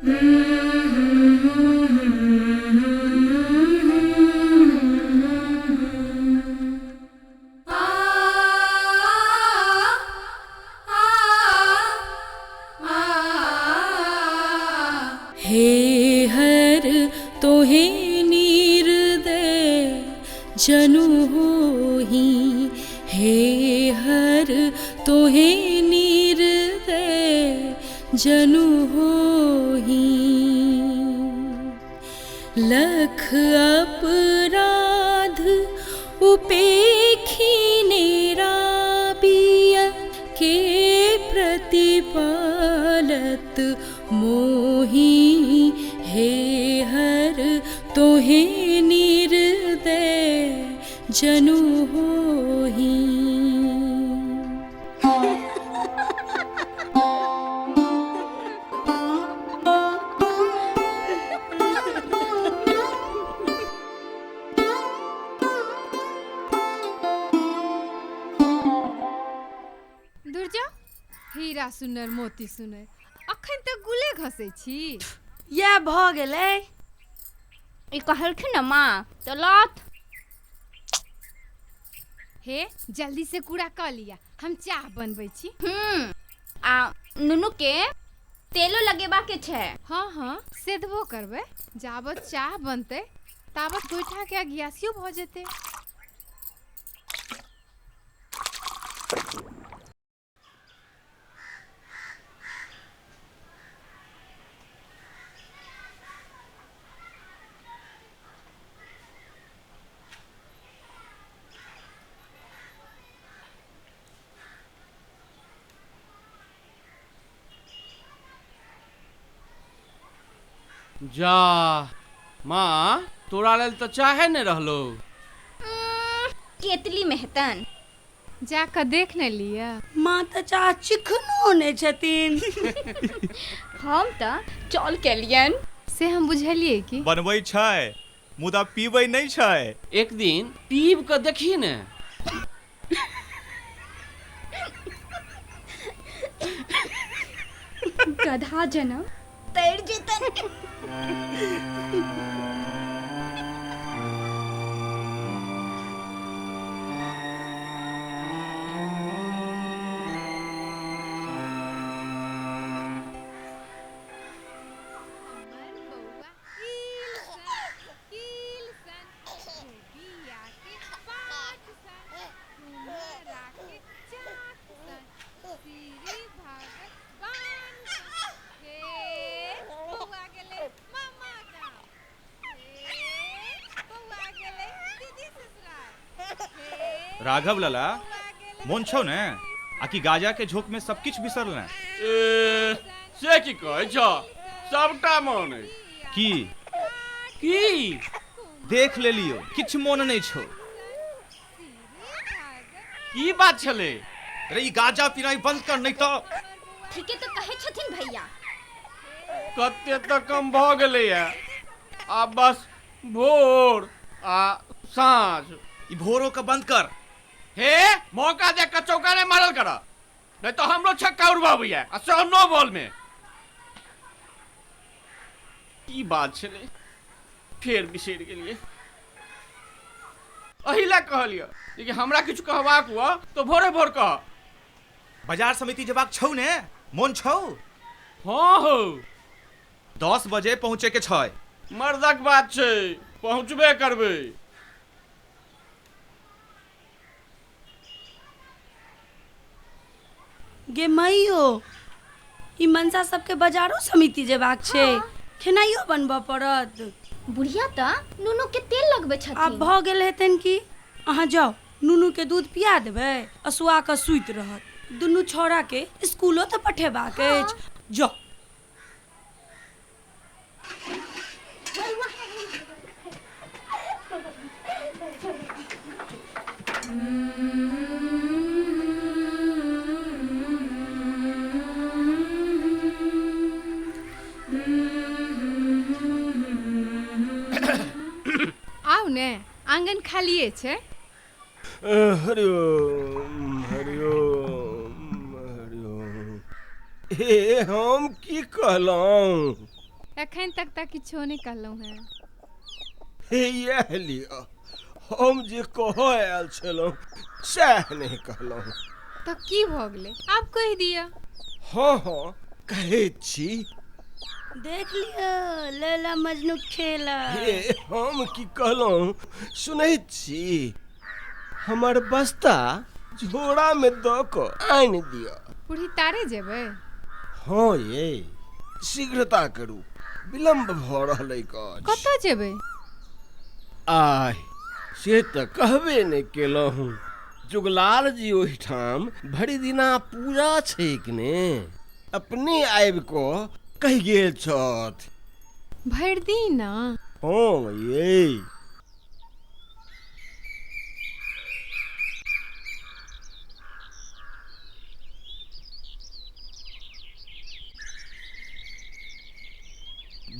हे हर तोहे निर्दय जनु होही, हे हर तोहे निर्दय जनु होही। लख अपराध उपेखी निराबिया के प्रतिपालत मोही, हे हर तोहे निर्दय जनु होही। दूर जाओ, हीरा सुनर मोती सुनर, अखन तक गुले घसै छी। इएह भऽ गेलै। ई कहलखिन ने माँ तऽ लथ। हे जल्दी से कूड़ा कऽ लिया, हम चाह बनबै छी। आ नुनू के तेलो लगेबाके छै। हाँ हाँ सेधबो करबै, जाबत चाह बनतै ताबत गोइठा के अगियासियो भऽ जेतै। जा माँ, तोरा लेल तऽ चाहे नहि रहलो। केतली में हेतन। जा कऽ देख ने लिअ। माँ तऽ चाह चिखनो नहि छथिन। हम तऽ चल केलियन। से हम बुझलियै कि बनबै छै मुदा पीबै नहि छै। एक दिन पीब कऽ देखी ने। गधा जनम तैर जेतन। हमर बौआ ईल सन कील सन गोबिया के पात सन कुम्हरा के चाक सन सिरी भागत बान सन, हे बौआ गेलै मामा गाम, हे बौआ गेलै दीदी ससुराल, हे राघव लला, बौआ गेलै मोन छौ ने आ कि गाजा के झोंक में सब किछु बिसरल? ए, से की कहै छ, सबटा मन अछि। की की देख लेलियो, किछु मोन नहि छौ। की बात छलै? अरे ई गाजा पिनाइ बंद कर, नहीं तो। ठीके तऽ कहै छथिन भैया। कते तऽ कम भऽ गेलैया, आब बस भोर आ साँझ। ई भोरो के बंद कर। हे मौका देख कऽ चौका नहि मारल कर, नहीं तो हमरो छक्का उड़बाबैया आ सेहो नो बॉल में। की बात छलै, फेर बिसरि गेलियै। एहि लए कहलियै जे कि हमरा किछु कहबाक हुअ तऽ भोरे भोर कह। बाजार समिति जेबाक छौ ने, मोन छौ? हाँ हौ। 10 बजे पहुँचे के छै। मर्दक बात छै, पहुँचबे करबै। गे मैयो, ई मनसा सबके बाजारो समिति जेबाक छै, खेनाइयो बनबऽ पड़त। बुढ़िया तऽ नुनू के तेल लगबै छथिन। आब भऽ गेल हेतनि की। अहाँ जाउ, नुनू के दूध पिया देबै आ सुआ कऽ सुति रहत। दुनू छौड़ा के स्कूलो तऽ पठेबाक अछि। जाउ। आउ ने, आंगन खालिए छै। हरिओम हरिओम हरिओम। हे, हम की कहलहुँ? एखन तक तऽ किछो नहि कहलहुँ हेँ। हे इएह लिअ, हम जे कहऽ आयल छलहुँ सएह नहि कहलहुँ। तऽ की भऽ गेलै, आब कहि दिअ। हँ हँ, कहैत छी। देख लिअ लैला मजनू खेला। हे हम की कहलहुँ सुनैत छी? हमर बस्ता झोरामे दऽ कऽ आनि दिअ। बूढ़ी तारे जेबै? हँ ये, शीघ्रता करू, विलम्ब भऽ रहलैक अछि। कतऽ जेबै? आह, से तऽ कहबे नहि केलहुँ। जुगलाल जी ओहिठाम भरि दिना पूजा छैक ने, अपने आबि कऽ कहि गेल छथि। भरि दिना? हँ ये।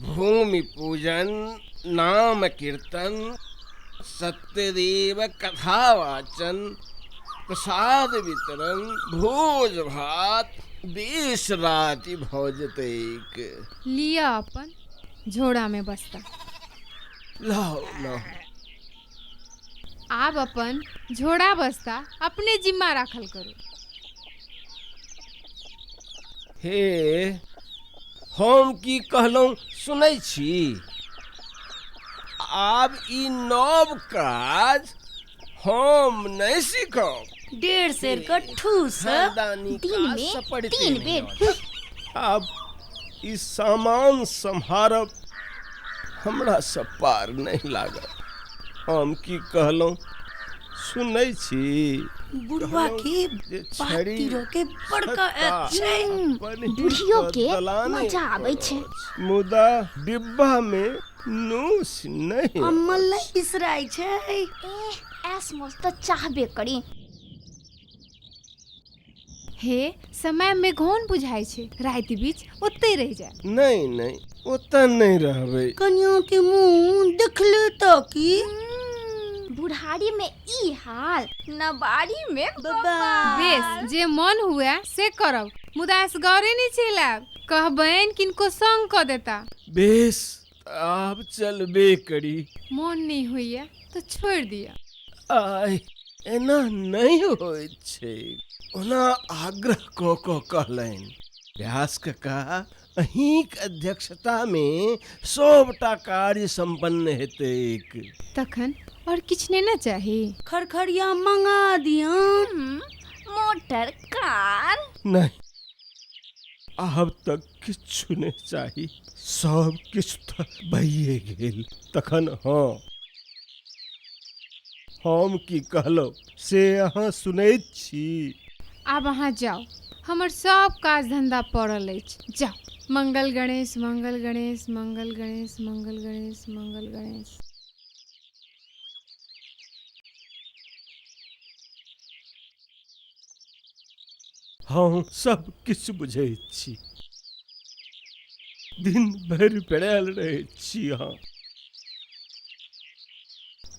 भूमि पूजन, नाम कीर्तन, सत्यदेव कथावाचन, प्रसाद वितरण, भोज भात, बेस राति भऽ जेतैक। लिअ अपन झोरामे बस्ता। लाउ लाउ। आब अपन झोरा बस्ता अपने जिम्मा राखल करू। हे हम की कहलहुँ सुनै छी? आब ई नव काज हम नहि सीखब। 1.5 सेर के ठूस। खानदानी दिन काज में सपरिते 3 नहि बेर। अछि। आब ई सामान सम्हारब हमरा से पार नहि लागत। हम की कहलहुँ सुनै छी? बुढ़वा के जे बात छड़ी तीरो के बड़का छत्ता ऐप छै। अपनहि बुढ़ियो के दलाने मजा आबै पर छै। अछि, मुदा डिब्बा मे नूस नहि। अम्मल नहि बिसराइ छै। एह, ऐस मौज तऽ चाहबे करी। हे समय मेघौन बुझाइ छै, राति बीच ओतहि रहि जाय। नहि नहि, ओतऽ नहि रहबै। कनिया के मुंह देखले तऽ की। बुढ़ारी में ई हाल, नबारी में बाबा। बेस, जे मन हुए से करब, मुदा असगरे नहि चलि आयब। कहबनि किनको संग कऽ देता। बेस, आब चलबे करी। मोन नहि होइए तऽ छोड़ि दिअ। आइ एना नहि होइत छै। ओना आग्रह कऽ कऽ कहलनि व्यास कका, अहीँक अध्यक्षतामे सभटा कार्य सम्पन्न हेतैक। तखन आओर किछु नहि ने चाही? खरखरिया मंगा दियन। Motor car. नहि, आब तक किछु नहि चाही। सब किछु तऽ भइए गेल। तखन हँ, हम की कहलहुँ से अहाँ सुनैत छी? आब अहाँ जाउ, हमर सब काज धन्धा पड़ल अछि। जाउ। मंगल गणेश मंगल गणेश मंगल गणेश मंगल गणेश मंगल गणेश। हम सब किछु बुझैत छी। दिन भरि पेड़ायल रहैत छी अहाँ।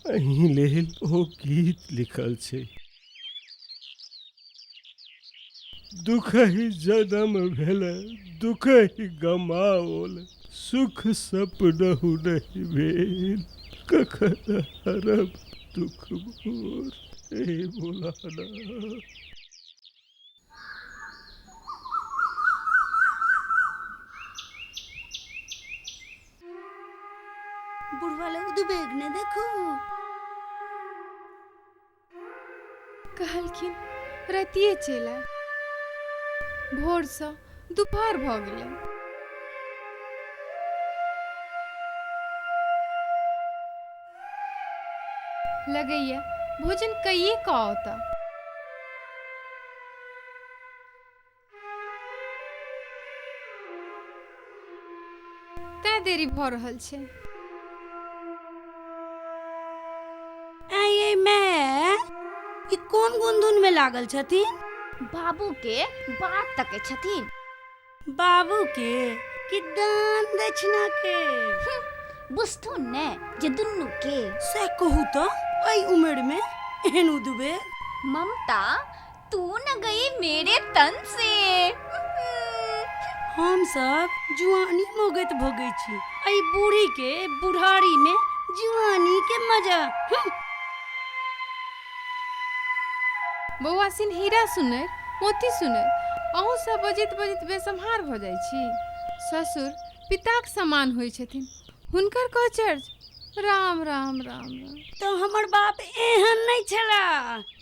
अहीं लेल ओ गीत लिखल छै। दुख ही जन्म भेल, दुख ही गमाओल, सुख सपनहु नहि भेल, कखन हरब दुख मोर, हे भोलानाथ। बुढ़वा लग उद्वेग ने देखू। कहलखिन रातिए चलि आयब। भोरसँ दुपहर भऽ गेलै। लगैया भोजन कइए कऽ औता। तैं देरी भऽ रहल छै। ऐं ये माय, ई कोन गुनधुन में लागल छथिन? बाबू के बात तकै छथिन। बाबू के कि दान दक्षिणा के? बुझथुन ने जे दुनू के। से कहू तऽ एहि उम्र में एहन उद्वेग? ममता तू न गई मेरे तन से। हम सब जुआनी मोगैत भोगै छी, एहि बूढ़ी के बुढ़ारी में जुआनी के मजा। बौआ सिन हीरा सुनर मोती सुनर, अहूँ सब बजैत बजैत बेसम्हार भऽ जाइ छी। ससुर पिताक समान होइ छथिन, हुनकर कचर्ज। राम राम राम राम। तऽ हमर बाप एहन नहि छला।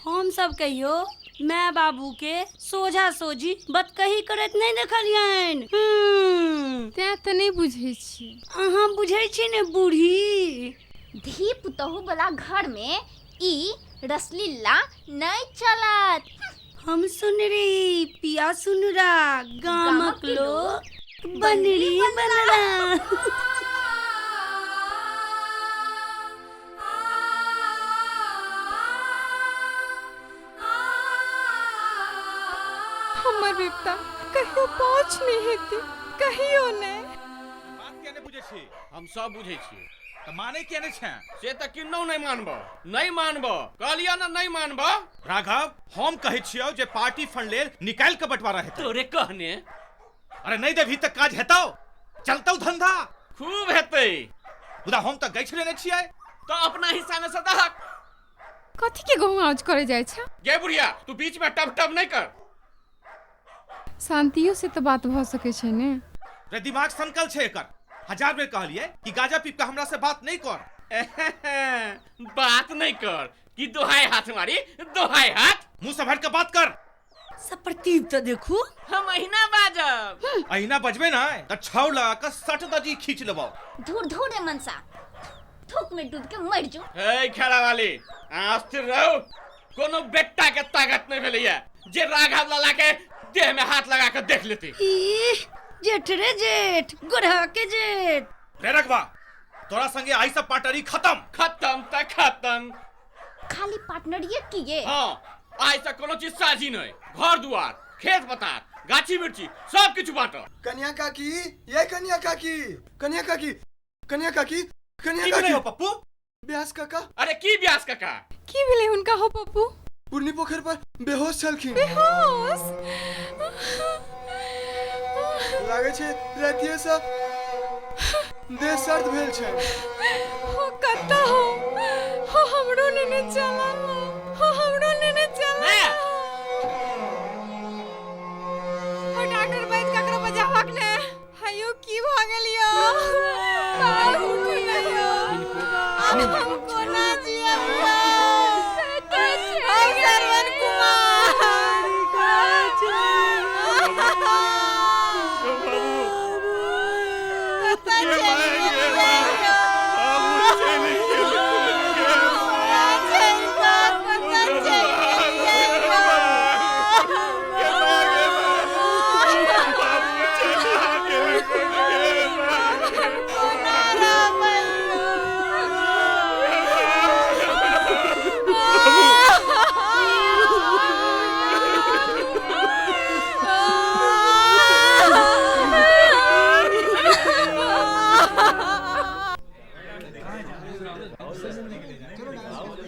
हम सब कहियो माय बाबू के सोझा सोझी बतकही करैत नहि देखलियनि। तें तऽ नहि बुझै छी। अहाँ बुझै छी ने बूढ़ी। धी पुतोहु वाला घर में ई रसलीला नहीं चलत। हम सुनरी पिया सुनरा, गामक लोक बनरी बनरा। हमर विपता कहियो पहुँच नहीं हेती, कहियो नहीं। बात किया नहीं बुझै छी? हम सब बुझै छियै। तऽ मानै किया नहीं छें? से तऽ किन्नौ नहि मानबो, नहि मानबो, कहलियौ ने नहि मानबो। राघव, हम कहै छियौ जे पार्टी फंड लेल निकालि कऽ बंटवारा हेतै। तोरे कहने? अरे नहि देबही तऽ काज हेतौ, चलतौ धंधा। खूब हेतै। मुदा हम तऽ गछि लेने छियै। तऽ अपना हिस्सा मे सँ दहक। कथी के गहुआउज करे जाइ छै? गे बुढ़िया, तू बीच में टप टप नहि कर। शांतियो से तऽ बात भऽ सकै छै ने। रे दिमाग सनकल छै एकर। 1000 बेर कहलियै कि गाजा पीप के हमरा से बात नहीं कर। बात नहीं कर कि दोहाई हाथ मारी, दोहाई हाथ। मुंह संभाल के बात कर। सप्रतीप तऽ देखू। हम अहिना बाजब। अहिना बजबे ना तऽ छाव लगा के 60 दजी खींच लेबौ। धूर धूर रे मनसा, थूक में डूब के मर जो। हे खेड़ा वाली, अस्थिर रहो। कोनो बेटा के ताकत नहीं भेलैया जे राघव लाला के देह में हाथ लगा के देख लेती। जेठ रे जेठ, गोढ़ा के जेठ। रे रघवा, तोरा संगे आई सब पार्टनरी खत्म। खत्म त खत्म। खाली पार्टनरिये किए? हाँ, आई से कोनो चीज साझी नहीं। घर दुआर, खेत पतार, गाछी मिर्ची सब किछु बांटो। कन्या काकी, ये कन्या काकी, कन्या काकी, कन्या काकी, कन्या काकी। हो पप्पू? ब्यास काका। अरे की ब्यास काका? की भेलै हुनका हो पप्पू? पुरनी पोखर पर बेहोश छलखिन। बेहोश? लागै छै रातिये सँ देह सर्द भेल छै। हो कतऽ हो? हो हमरो लेने चला, हो हमरो लेने चला। हो डॉक्टर वैद्य ककरो बजावक ने। हयो की भऽ गेल यौ? बाबू उठू ने यौ। आब हम कोना जियब यौ? हम सरवन कुमार।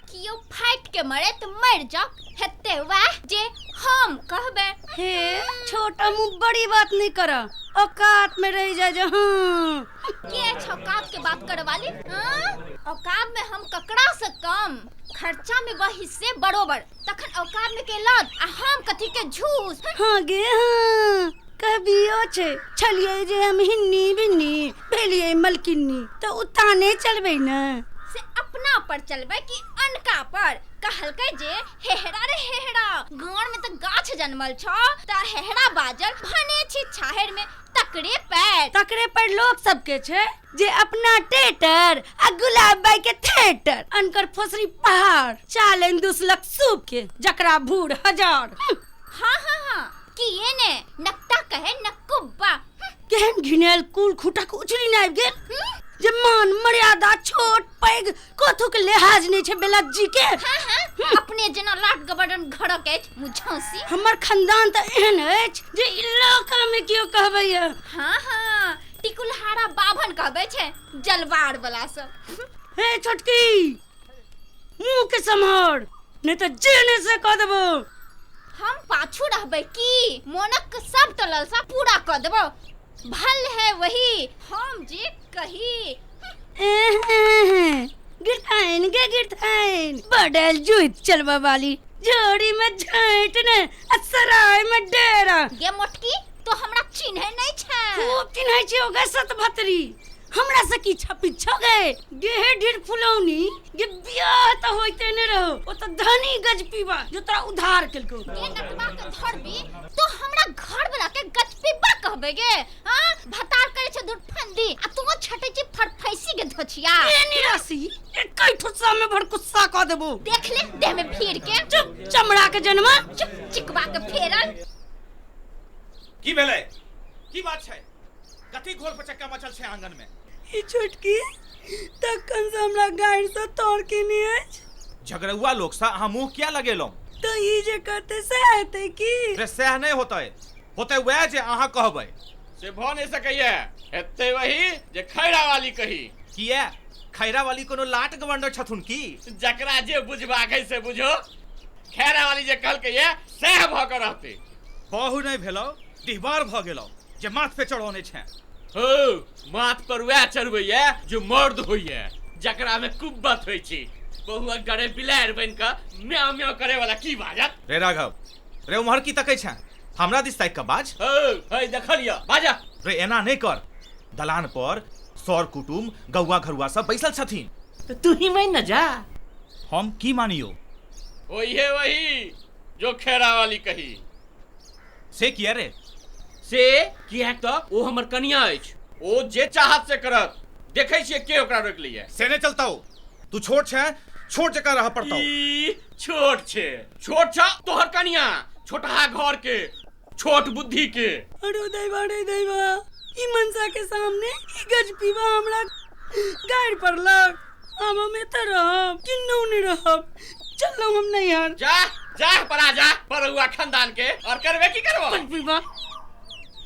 कियो फाट के मरे तो मर जाओ, हेते वाह जे हम कहबे। हे छोटा मुंह बड़ी बात नहीं कर, औकात में रह जा। हाँ के औकात के बात करवाली? हाँ, औकात में हम ककरा से कम, खर्चा में वह हिस्से बरोबर, तखन औकात में के लाद आ हम कथी के झूस। हाँ गे हाँ, कहबियो छे छलिए जे हम हिन्नी बिन्नी भेलिए मलकिन्नी, तो उताने चलबे न। से अपना पर चलबे कि अनका पर? कहलकै जे हेहरा रे हेहरा, गाँव में तो गाछ जनमल छौ, त हेहरा बाजल भने छी छाहर में तकरे पैर। तकरे पर लोग सबके छे जे अपना टेटर आ गुलाब बाई के थिएटर, अनकर फोसरी पहाड़ चालन दुसलक सूप के जकरा भूर हजार। हाँ हाँ हाँ, किए ने नक्ता कहे नक्कुब्बा। केहन घिनेल कुल खुटा के उछली ने आबि गेल जे मान मर्यादा छोट पैघ कथू के लिहाज नहीं छे बेलज्जी के। हाँ हाँ, अपने जेना लाट गबडन घरक अछि मुझौसी। हमर खानदान त एहन अछि जे इलाका में कियो कहबैया। हाँ हाँ, टिकुलहारा बाभन कहबै छै जलवार वाला सब। हे छोटकी, मुंह के सम्हार, नहीं तो जेने से कह देबो। हम पाछू रहबै की? मोनक सब तो ललसा पूरा कर देबो। भल है वही हम जे कही। गिरथाइन गे गिरथाइन, बड़ल जुइत चलबा वाली जोड़ी में झांट ने आ सराय में डेरा। गे मोटकी तो हमरा चिन्है नहीं छै। खूब चिन्है छै ओगे सतभतरी, हमरा से की छपी छगे गेहे ढीर फुलौनी गे बियाह त होइते ने रहो, ओ त धनी गज पीबा जो तोरा उधार केलको। गे नटवा के धरबी तो हमरा घर वाला के गज पीबा कहबे गे। हां भतार करे छै दुर्फंदी आ तू छटे छी फरफैसी के धोछिया। ए निरासी एकै ठुस्सा में भर कुस्सा क देबो। देख ले देह में भीड़ के। चुप चमड़ा के जन्मा, चुप चिकवा के फेरल। की भेलै, की बात छै, कथी घोल पचक्का मचल छै आंगन में? ई छोटकी तखन से हमरा गाड़ से तोड़ के नहीं अछि। झगड़ुआ लोग सा अहाँ मुंह किया लगेलहुँ? तो ई जे कहते से हेतै की? रे सएह नहि होतै, होतै वएह जे अहाँ कहबै। से भऽ नहि सकैया, हेतै वही जे खैरा वाली कही। किया खैरा वाली कोनो लाट गवंडर छथुन की? जकरा जे बुझबाक है से बुझो, खैरा वाली जे कहलकै सएह भऽ कऽ रहतै। बहु नहि भेलौ, डिहबार भऽ गेलौ जे माथ पे चढ़ौने छै। हो माथ पर वएह चढ़बैया जो मर्द होइया, जकरा में कुब्बत होइ छै। बहुआ गरे बिलाड़ि बनि कऽ म्याऊ म्याऊ करे वाला की बाजत? रे राघव, रे उम्हर की तकै छै, हमरा दिस ताकि कऽ बाज। हौ है देखलियऽ, बाजा। रे एना नहि कर, दलान पर सर कुटुम गौआ घरुआ सब बैसल छथिन। तऽ तू ही मान न जा। हम की मानियो? वही वही जो खेरा वाली कही। से किया रे? से किएक तऽ ओ हमर कनिया अछि, ओ जे चाहत से करत। देखै छियै के ओकरा रोकि लैया। से नहि चलतौ, तू छोट छै, छोट जकाँ रहऽ पड़तौ। ई छोट छै, छोट छ तोहर कनिया, छोटहा घर के, छोट बुद्धि के। अरे दैवा रे दैवा, ई मनसा के सामने ई गज पीबा हमरा गाड़ पड़लक। आब हम एतऽ रहब किन्नौ नहि रहब, चललहुँ हम नैहर। जा जा परा जा परुआ खानदान के, और करबे की करबो? गज पीबा।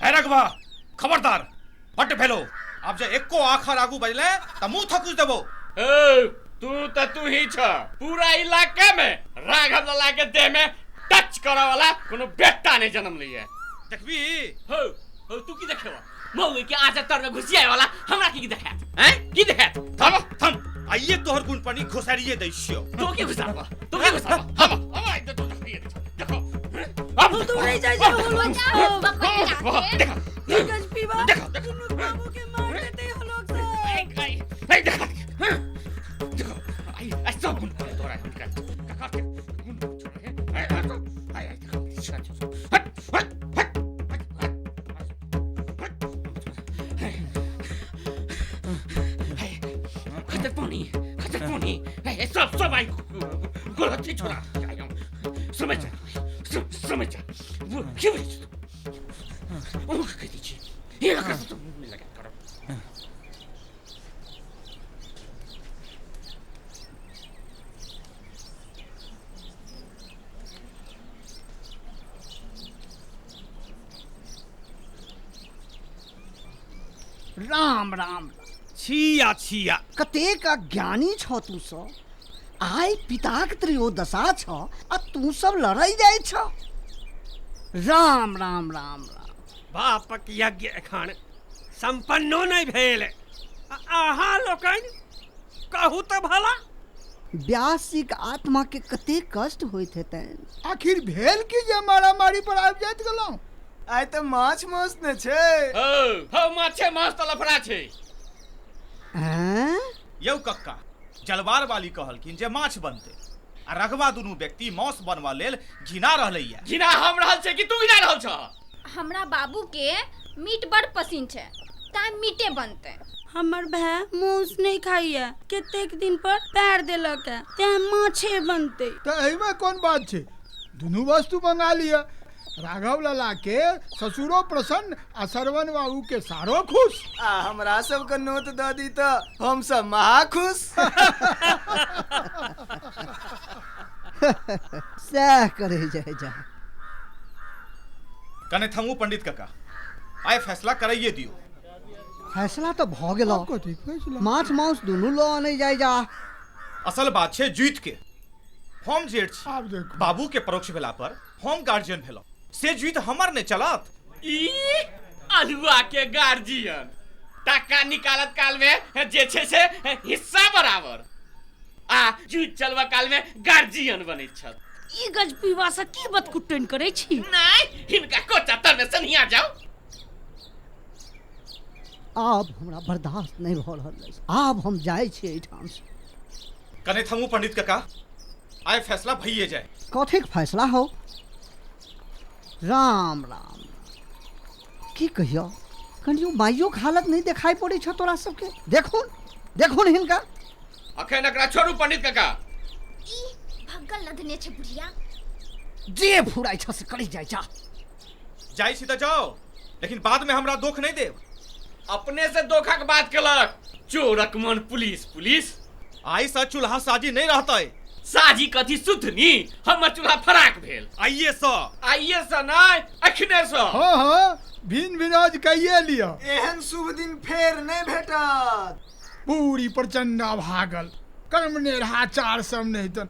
है रघवा, खबरदार, बड्ड भेलो, आब जे एको आखर आगू बजले त मुंह थकुच देबो। ओ तू त तू ही छ, पूरा इलाका में राघव लाला के देह में टच करे वाला कोनो बेटा नहीं जन्म लिया। देखबी? हो हो तू की देखेबा? मौगी के आजा तर में घुसियाए वाला हमरा की देखात? हैं की देखात? थम थम, आइए तोहर गुण पानी घुसारिए दै छियो। तू की घुसाबा, तू की घुसाबा? हम हम आई तो देखिए देखो। अब तो नहीं जाय जाओ लोग सब। देखो गज पीबा देखो देखो बाबू के मार देते हो लोग सब। आई आई आई देखो देखो, आई आई सब गुण पानी तोरा है काका के गुण छोड़ है। आई आई आई देखो, हट हट हट खतर पानी, खतर पानी, सब सब आई गोलती छोड़ा। समझ जा, समझ जा, वो क्यों ओ कह दीजिए ये लगा तो लगा करो। राम राम। छिया छिया, कतेक अज्ञानी छ तू सब। आइ पिताक त्रयोदशा छ आ तू सब लड़ै जाइ छ। राम राम राम राम। बापक यज्ञ एखन सम्पन्नो नहि भेल, अहाँ लोकनि कहू तऽ भला। व्यास जी के आत्मा के कतेक कष्ट होइत हेतनि। आखिर भेल की जे मारामारी पर आबि जाइत गेलहुँ? आइ तऽ माछ मांस ने छै। हौ हौ माछे मांस तऽ लफड़ा छै। हैं यौ कक्का, जलवार वाली कहलखिन जे माछ बनतै आ रघवा दुनू व्यक्ति मांस बनवा लेल घिना रहलैया। घिना हम रहल छै कि तू घिना रहल छ? हमरा बाबू के मीट बड़ पसिन छै, ताई मीटे बनतै। हमर भाय मांस नहीं खाइया, कतेक दिन पर पैर देलक है, तें माछे बनतै। तऽ एहिमे कोन बात छै, दुनू वस्तु मंगा लिअ। राघव लाला के ससुरो प्रसन्न आ सरवन बाबू के सारो खुश। आ हमरा सबके नोत दऽ दी तऽ हम सब महा खुश। सएह करे जाय जा। कने थमू पंडित काका, आइ फैसला कराइए दियौ। फैसला तऽ भऽ गेल, माछ मांस दुनू लऽ आनै जाय जा। असल बात छै जीत के, हम जेठ छी, बाबू के परोक्ष भेला पर हम गार्जियन भेलहुँ, से जीत हमर नहि चलत। ई अलुआ के गार्जियन टाका निकालत काल में जे छै से हिस्सा बराबर आ जूझ चलबा काल में गार्जियन बनैत छथि। ई गजपीवा से की बतकुट्टन करै छी? नहीं, हिनका कोचा तर में सनिया जाओ। आब हमरा बर्दाश्त नहीं भऽ रहल अछि, आब हम जाइ छी एहिठाम से। कने थमू पंडित काका, आइ फैसला भइए जाए। कथीक फैसला हो? राम राम, की कहियो, कनियो माइयोक हालत नहीं देखाई पड़ै छौ तोरा सबके। देखुन देखुन हिनका। अखन एकरा छोड़ू पंडित काका। ई भग्गल लधने छै बुढ़िया। जे फुराइ छ से करी जाइ जा। जाइ छी तऽ जाओ, लेकिन बाद में हमरा दोख नहीं देब। अपने से दोखक बात केलक चोरक मन पुलिस पुलिस। आइ से चूल्हा साजी नहीं रहतै। साजी कथी सुथनी, हमर चूल्हा फराक भेल। आइए से। आइए से नहीं, अखने से। हाँ हाँ, भिन भिनाज कहिए लिअ। एहन शुभ दिन फेर नहीं भेटत। पूरी प्रचंडा भागल कर्म नेरहा चार सब नहीं तन।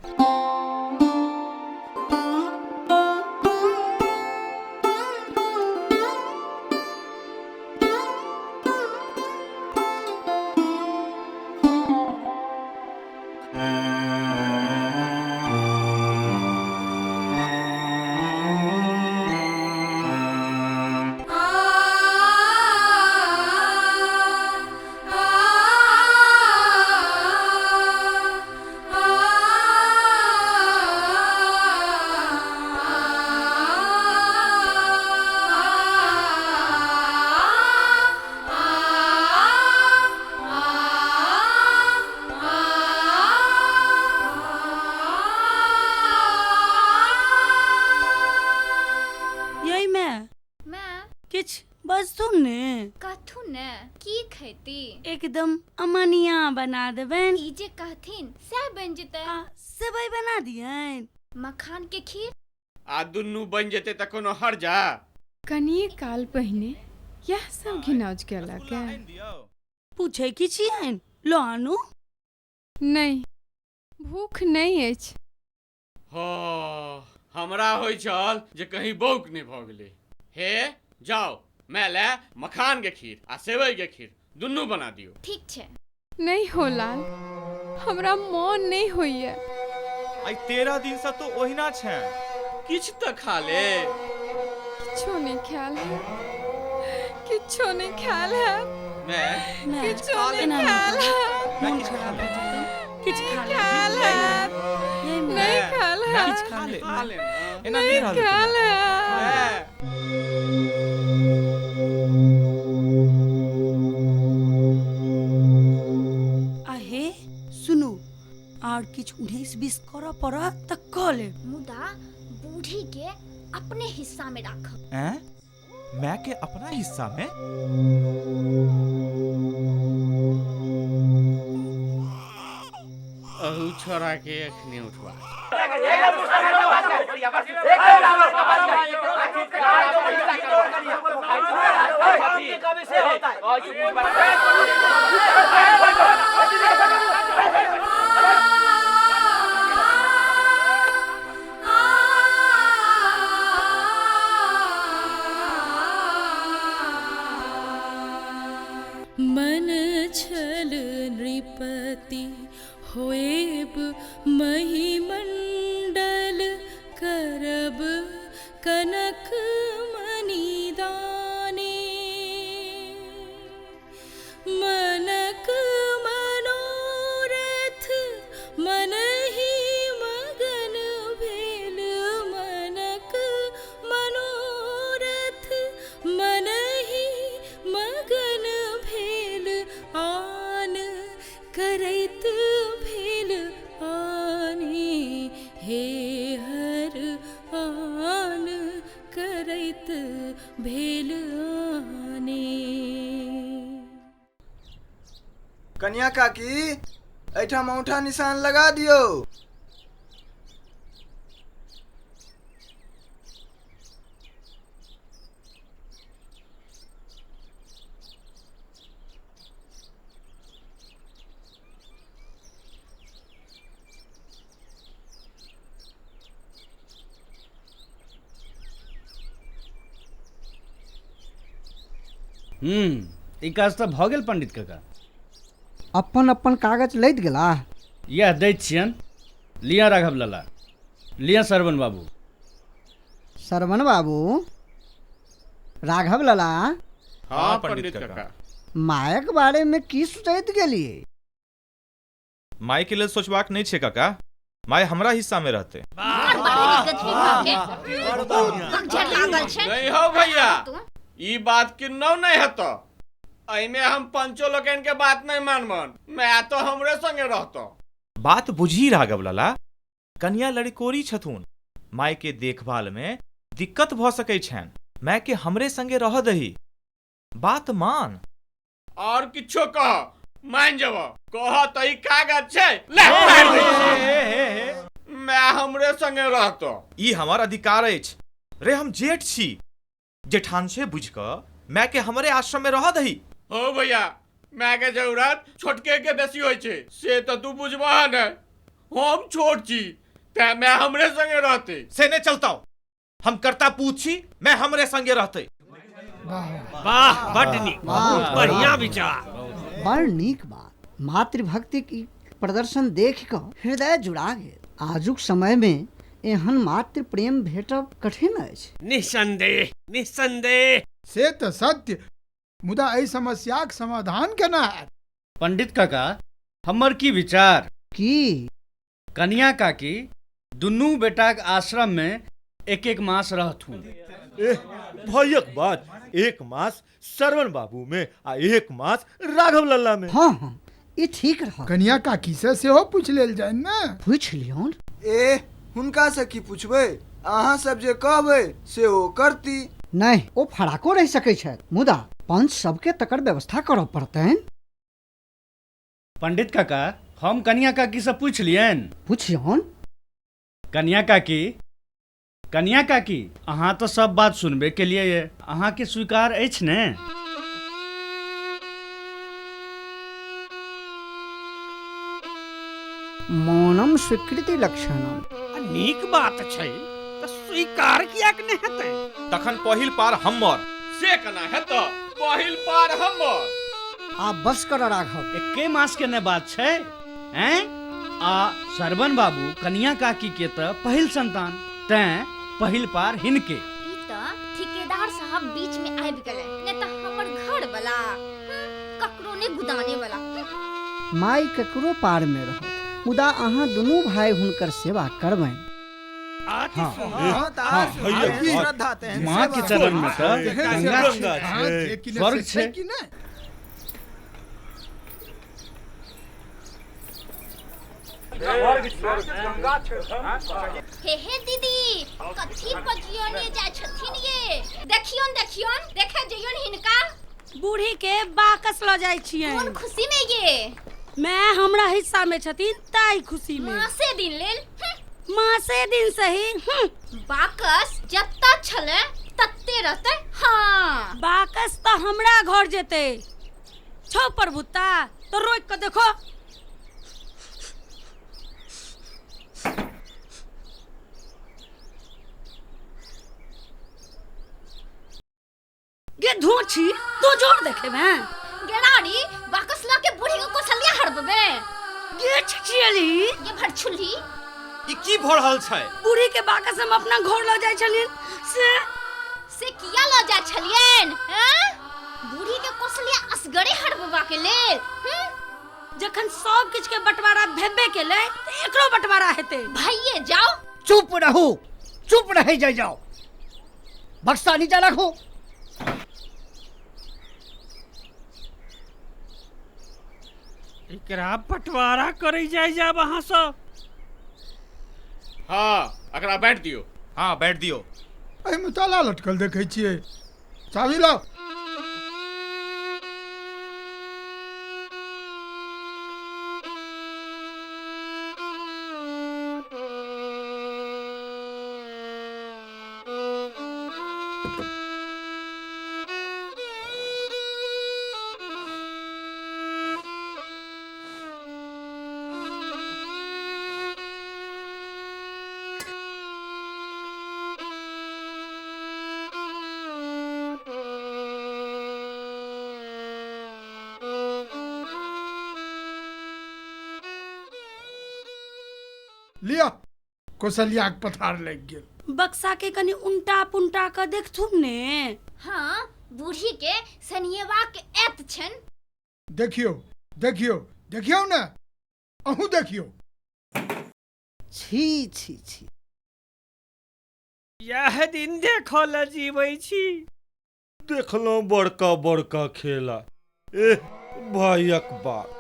कथू ने की खेती एकदम अमनिया बना देबेन। ई जे कहथिन सएह बन जेतै। सेवई बना दियन, मखान के खीर आ दुनू बन जेतै त कोनो हर्जा। कनिए काल पहिने यह सब घिनौज केलक। पूछे की छियन, लो आनू। नहीं, भूख नहीं अछि। हो, हमरा होइ छल जे कहीं बौक नहीं भऽ गेलै। हे जाओ मैं ले मखान के खीर आ सेवई के खीर दुनू बना दियो। ठीक छै। नहीं हो लाल, हमरा मन नहीं होइए। आई 13 दिन से तो ओहिना छै। किछ त खा ले। किछो नहीं ख्याल है, किछो नहीं ख्याल है। मैं किछो नहीं ख्याल है। मन खराब हो जेतै। किछ खा ले। नहीं ख्याल है। किछ खा ले। एना नहीं रहल ख्याल है। आहे सुनू, आर किछ 19-20 करऽ पड़त तऽ कऽ लेब। मुदा बूढ़ी के अपने हिस्सा में राखब। हैं? मैं के अपना हिस्सा में? अहू छोरा के अखने उठवा। मन छल नृपति होएब महिमंडल करब कनक मणिदाने। मनक मनोरथ मन ही मगन भेल, मनक मनोरथ मन ही मगन भेल, आन करैत भेल आने। हे हर आन करैत भेल आने। कनिया काकी, एहिठाम औंठा निशान लगा दियौ। ई काज तऽ भऽ गेल पंडित काका। अपन अपन कागज लैत गेलाह। इएह दैत छियनि। लिअ राघव लाला, लिअ श्रवण बाबू। श्रवण बाबू, राघव लाला। हाँ पंडित काका। मायक बारे में की सोचैत गेलियै? माय के लेल सोचबाक नहि छै काका, माय हमरा हिस्सा में रहते। नहीं हो भैया, ई बात किन्नौ नहीं हेतो। एहिमे हम पंचो लोकनि के बात नहीं मानबन, मैं तो हमरे संगे रहतो। बात बुझी राघव लाला, कन्या लड़कोरी छथुन, माय के देखभाल में दिक्कत भ सकै छनि, माय के हमरे संगे रह दही, बात मान। और किछो कह मान जब, कह त ई कागज छै ले मैं हमरे संगे रहतो। ई हमर अधिकार अछि रे, हम जेठ छी, जेठान छै बुझ क माय के हमरे आश्रम में रह दही। हो भैया, माय के जरूरत छोटके के बेसी होइ छै, से त तू बुझबह ने, हम छोट छी तैं मैं हमरे संगे रहते। से नहीं चलता, हम कर्ता पूत छी, मैं हमरे संगे रहते। वाह, बड नीक, बहुत बढ़िया विचार, बड़ नीक बात। मातृभक्ति की प्रदर्शन देख कऽ हृदय जुड़ा गेल। आजुक समय में एहन मातृ प्रेम भेटब कठिन अछि। निस्संदेह निस्संदेह। से तऽ सत्य, मुदा एहि समस्याक समाधान केना हैत? पंडित काका, हमर की विचार की? कन्या काकी दुनू बेटाक आश्रम में एक एक मास रहथुन। एह भैयक बात, एक मास श्रवण बाबू में आ एक मास राघव लल्ला में। हाँ हाँ, ई ठीक रह। कनिया काकी से सेहो पूछि लेल जाय ने। पूछि लियौन। ए हुनका से की पूछबै, अहाँ सब जे कहबै से ओ करती। नहीं, ओ फराको रहि सकै छथि, मुदा पंच सबके तकर व्यवस्था करऽ पड़तनि। पंडित काका, हम कन्या काकी से पूछि लियनि। पुछियौन। कन्या काकी, कन्या काकी, अहाँ तऽ सब बात सुनबे के लिए ये, अहाँके स्वीकार अछि ने? मौनम स्वीकृति लक्षणम। नीक बात छै तऽ स्वीकार कियाक नहि हेतै? तखन पहिल पार हमर। से केना हेतौ, पहिल पार हमर। आब बस कर राघव। एके मास के ने बात छै, हैं? आ श्रवण बाबू कन्या काकी के तऽ पहिल संतान, तैं पहिल पार हिनके। ई तऽ ठेकेदार साहब बीच में आबि गेलै, नहि तऽ हमर घर वाला ककरो ने गुदाने वाला। माय ककरो पार में रहत, मुदा अहाँ दुनू भाई हुनकर सेवा करबनि। हाँ, माँ के चरण में तऽ गंगा छै, स्वर्ग छै। हे हे दीदी, कथी बजियोने जाय छथिन ये? देखियोन देखियोन, देखे जइयोन हिनका। बूढ़ी के बाकस ल जाय छियै। कोन खुशी में ये? मैं हमरा हिस्सा में छथिन ताई खुशी में। मासे दिन लेल, मासे दिन सही। बाकस जत्ता छले तत्ते रहते। हाँ, बाकस तो हमरा घर जेते। छो प्रभुता तो रोक के देखो। गे धोछी तो जोर देखे मैं। गेराड़ी बाकस ला के बूढ़ी को कोसलिया हड़बबे। गे छिछियली ये भरछुली। ई की भ रहल छै? बूढ़ी के बाकस हम अपना घर ल जाय छलियन, से किया ल जाय छलियन? हैं, बूढ़ी के कोसलिया असगरे हड़बबा के लेल। जखन सब किछ के बंटवारा भेबे केले त एकरो बंटवारा हेते। भइये जाओ। चुप रहू, चुप रह जाय जाओ। बक्सा नीचा रखो। एकरा बंटवारा करे जाय जाब अहाँ सब। हाँ, एकरा बैठ दियो। हाँ बैठ दियो। एहिमे ताला लटकल देखै छियै, चाबी लाओ। लिअ, कौशल्याके पथार लागि गेल। बक्सा के कनि उनटा पुनटा कऽ देखथुन ने। हाँ, बूढ़ी के सनियेबा के एत छनि। देखियौ देखियौ देखियौ ने, अहूँ देखियौ। छी छी छी। यह दिन देखऽ लए जीबै छी। देखलहुँ बड़का बड़का खेला, एह भाइयक बाप।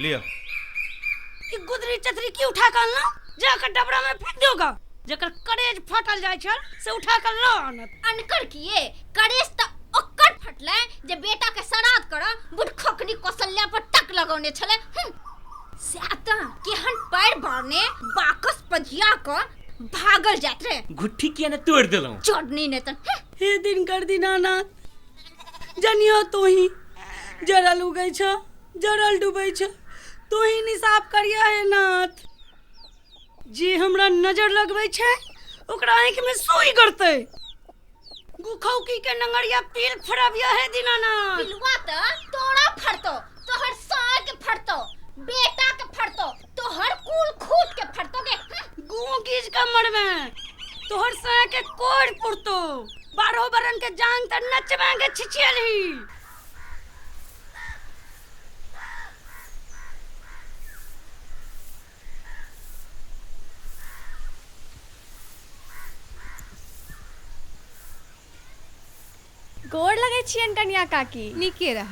लिअ। ई गुदरी चतरी की उठा कऽ अनलहुँ? जाकऽ डबरा में फेंक दोगा। जकर करेज फाटल जाइ छल से उठा कऽ लऽ आनत। अनकर किए, करेज तऽ ओकर फटलै जे बेटा के श्राद्ध करऽ बुढ़खोकनी कौशल्या पर टक लगौने छलै। सएह तऽ केहन पैर बारने बाकस पजिया कऽ भागल जाइत रहे। घुट्ठी किया ने तोड़ि देलहुँ? चोरनी ने तऽ। हे दिनकर दीनानाथ, जनियो तोही जरल उगै छ जरल डूबै छ, तोही निसाफ करिया हे नाथ। जे हमरा नजर लगबै छै ओकरा आँखि में सुई गड़तै। गुखौकी के नंगरिया पील फड़बिया हे दीनानाथ। पिलुआ तऽ तोरा फड़तो, तोहर सार के फड़तो, बेटा के फड़तो, तोहर कुल खूट के फड़तो गे। गुह गीज के मरबे, तोहर साय के कोड़ पुरतो, 12 बरन के जांग तर नचबेंगे छिछियलही। गोर लगै छियनि कनिया काकी। नीके रह।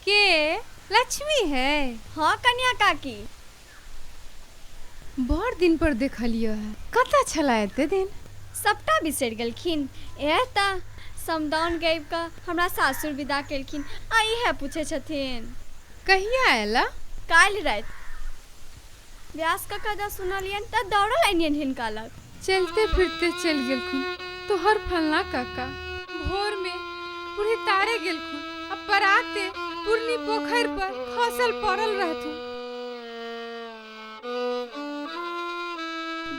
के लक्ष्मी है? हाँ कनिया काकी। बड़ दिन पर देखलियो है, कतऽ छला एते दिन? सबटा बिसरि गेलखिन। एह तऽ समदाउन गाबि कऽ हमरा सासुर विदा केलखिन आ इएह पूछै छथिन। कहिया अयला? काल्हि राति। व्यास काका जँ सुनलियनि तऽ दौड़ल अनियनि हिनका लग। चलते फिरते चलि गेलखुन तोहर फलना काका। भोर में बूढ़ी तारे गेलखुन आ पराते पुरनी पोखरि पर खसल पड़ल रहथुन।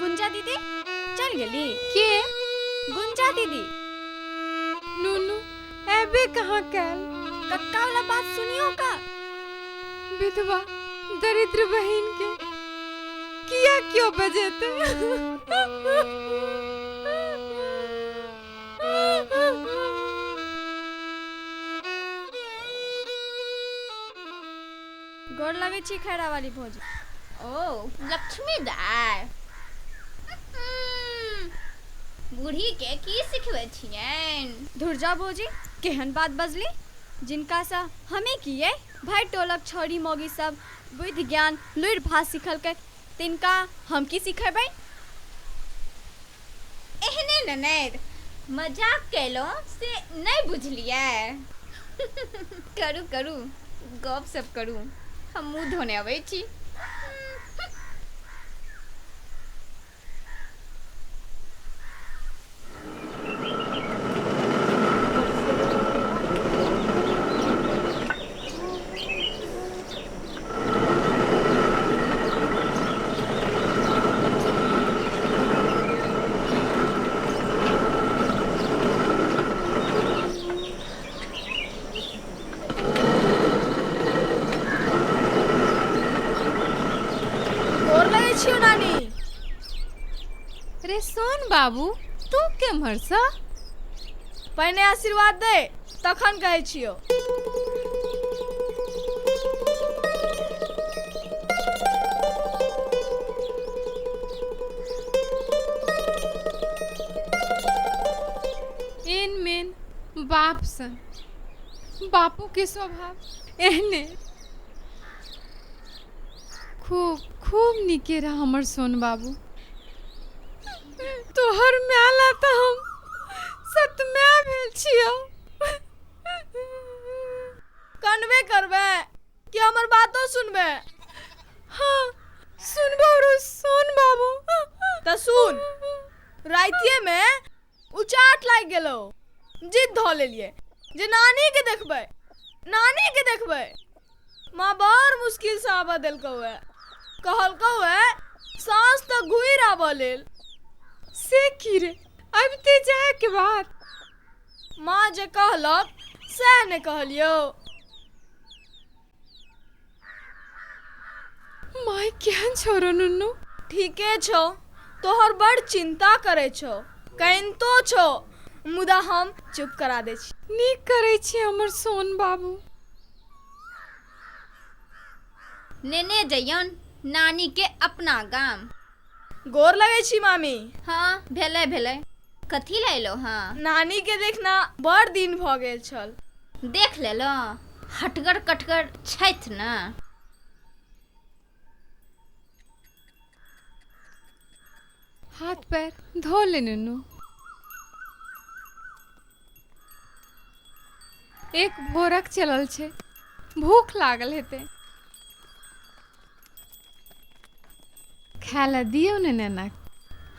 गुंजा दीदी चल गेली? के? गुंजा दीदी। नूनू एबे कहाँ कैल? कक्का वाला बात सुनियो का। विधवा दरिद्र बहिन के किया क्यों बजेते? गोर लगै छी खैरा वाली भौजी। ओ लक्ष्मी दाय, बूढ़ी के की सिखबै छियनि? धुरजा भौजी केहन बात बजली। जिनका सँ हमे किए भाई टोलक छौड़ी मौगी सब बुद्धि ज्ञान लुरि भात सिखलकै, तिनका हम की सिखेबै? एहने ननैद मजाक केलहुँ से नहि बुझलियै। करू करू गप सब करू, हम मुँह धोने अबै छी। रे सोन बाबू, तू केम्हर सँ? पहिने आशीर्वाद दे तखन कहै छियौ। एन मेन बाप सन, बापू के स्वभाव एहने। खूब खूब नीके रह हमर सोन बाबू। तोहर माय तऽ हम सतमाय भेल छियौ। कनबे करबै कि हमर बातो सुनबै? हाँ सुनबो रो सोन बाबू। तऽ सुन, राति रातिए में उचाट लागि गेलो, जिद धऽ लेलियै जे नानी के देखबै, नानी के देखबै। माँ बड़ मुश्किल से आबऽ देलकौ है, कहलकौ है साँझ तक घुरि आबऽ लेल। से की रे, अबिते जाय के बाद? माँ जे कहलक सएह ने कहलियौ। माय केहन छौ रे नुनू? ठीके छौ, तोहर बड़ चिंता करै छौ, कनितो छौ, मुदा हम चुप करा दै छी। नीक करै छी हमर सोन बाबू। नेने जइयन नानी के अपना गाम। गोर लगै छी मामी। हाँ भेलै भेलै। कथी लए एलौ? हाँ नानी के देखना बड़ दिन भऽ गेल छल। देख लेलौ, हटगर कटगर छथि ने। हाथ पैर धो ले नुनू। एक भोरक चलल छै, भूख लागल हेतै। खाय लए दियौ ने नेना।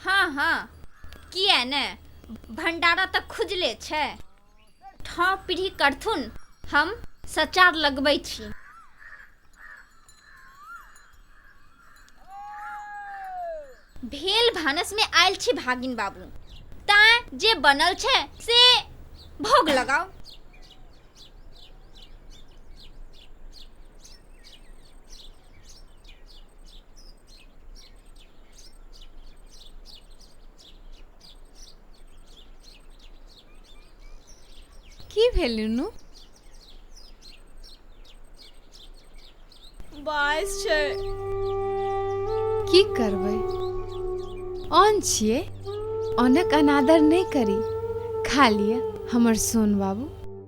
हाँ हाँ किया ने, भंडारा तऽ खुजले छै। ठाँव पीढ़ी करथुन, हम सचार लगबै छी। भेल भानस में आयल छी भागिन बाबू, तैं जे बनल छै से भोग लगाओ। की भेल नुनू? बाइस छै। की करबै, अन्न छियै, अन्नक अनादर नहि करी। खा लिअ हमर सोन बाबू।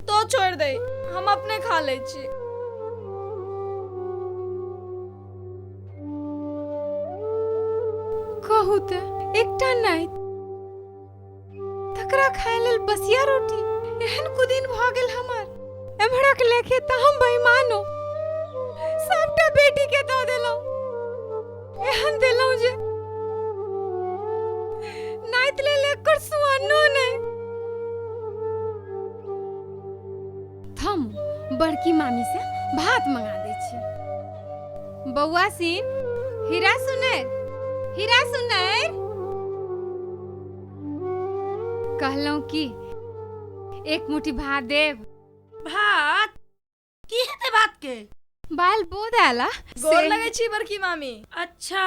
तो छोड़ दे, हम अपने खा लै छी। कहू तऽ एकटा नहि तकरा खाय लेल बसिया रोटी, एहन कुदिन भऽ गेल हमर। एम्हरक लेखे तऽ हम बेईमानो, सबटा बेटी के दऽ देलहुँ, एहन देलहुँ जे नाइत लेल एकर सुअन्नो नहि। थम बड़की मामी से भात मंगा दै छी। बौआ सिन, हीरा सुनैर, हीरा सुनैर, कहलहुँ की एक मुट्ठी भात देब? भात की हेतै भात के? बाल बोध आला। गोर लगै छी बड़की मामी। अच्छा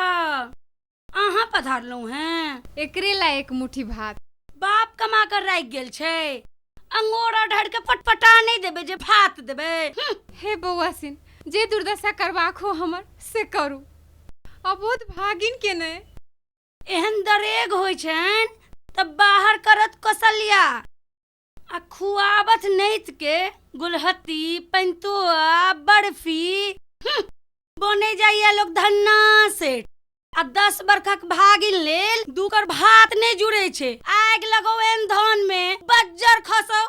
अहाँ पधारलहुँ हैं? एकरे ला एक मुट्ठी भात। बाप कमा कर राखि गेल छै, अंगोरा ढार के पटपटा नहीं देबै जे भात देबै। हे बौआ सिन, जे दुर्दशा करबाक हो हमर से करू, अबोध भागिन के नहि। एहन दरेग होइ छनि तऽ बाहर करत कौशल्या, आ खुआबत नैत के गुलहत्ती पंतुआ बर्फी। बने जाइया लोग धन्ना सेठ, आ 10 बरखक भागिन लेल दू कर भात नहीं जुड़े छे। आगि लगो एहन धान में बज्जर खसो।